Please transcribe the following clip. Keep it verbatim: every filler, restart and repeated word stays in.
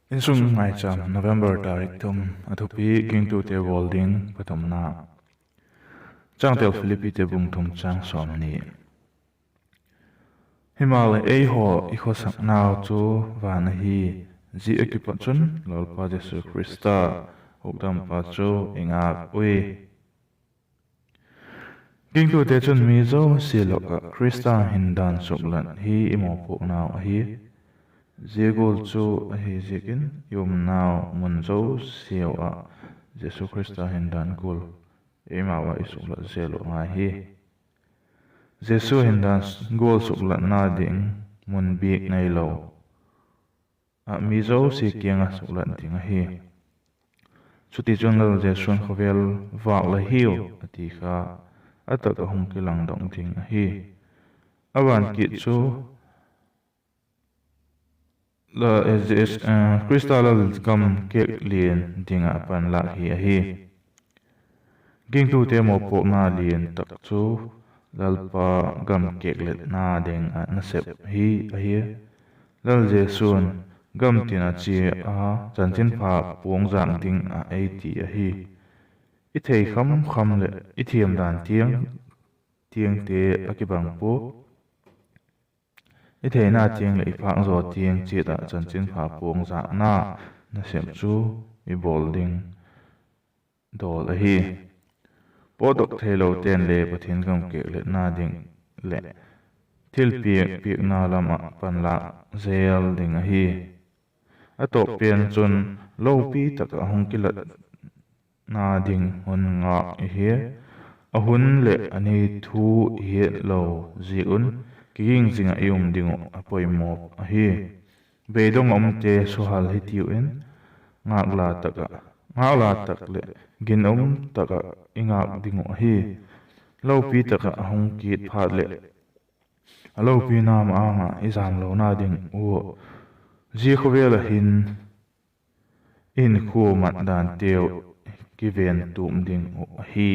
Insung Maicham, November tarik thum, a thupi: Gingtute bawl ding pathumna. Changtel: Philippite bung thum chang sawmni. Himaleh, eihaw i khawsaknau chu van ahi; zia ah kipat chun Lalpa Jesu Khrista, hukdampa chu i ngâk ui. Gingtute chun mi zosia lak ah Khrista hindan suklat hi i mawpuaknau ahi. Zia gual chu ahi ziakin i umnau mun zosiau ah Jesu Khrista hindan gual eimau ah i suklat zel uh ngai hi. Jesu hindan gual suklatna ding mun bik neilo ah mi zosia kiang ah suklat ding ahi. Chutichun, Lal Jesu'n khawvel vâk la hiu, a ti kha, a tak ah hung kilangdok ding ahi. A van kit chu Khrista Lal gam kêk lian ding ah panlâk hi ahi. Gingtute mawpuakna lian tak chu Lalpa gam kêkletna ding ah nasep hi ahi. Lal Jesu'n gamtin a chia a, chanchinpha puangzâk ding ah ei ti ahi. I thei kham kham leh i thiam dan tiang tiangte a kibang pua. I theina tiang leh i phâk zaw tiang chiat ah chanchinpha puangzâkna nasep chu i bawl ding dawl ahi. Pawtdok theilote'n le Pathian gam kêkletna ding leh thilpiak piakna lam ah panlâk zel ding ahi. A tawp pen chun lopi tak ah hung kilatna ding hun ngâk i hi. A hun leh a ni thu i het lo ziak un kiging zing ah i um ding uh a poimaw ahi. Beidong ah umte suhal hitiu in, ngâkla tak leh ginum tak ah i ngâk ding uh ahi. Lopi tak ah a hung kit phat leh a lopina ma-âng ah i jamlona ding ua, zia khawvel ah hin i hinkhua mat danteu kiventup ding uh ahi.